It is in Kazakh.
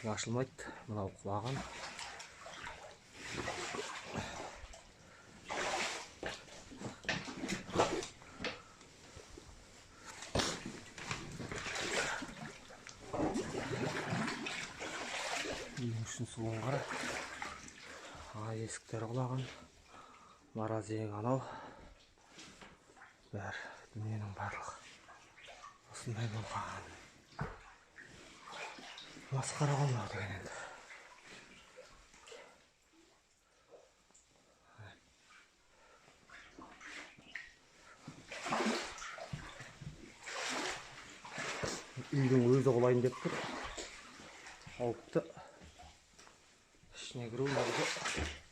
Есік ашылмайды, мынау құлаған. Үйдің ішін суын қара. Есіктер құлаған. Морозильник анау. Бәрі, дүниенің барлығы осындай болған. Масқара ғой мынау деген енді. Үйдің өзі құлайын деп тұр. Қауіпті. Ішіне кіру негізі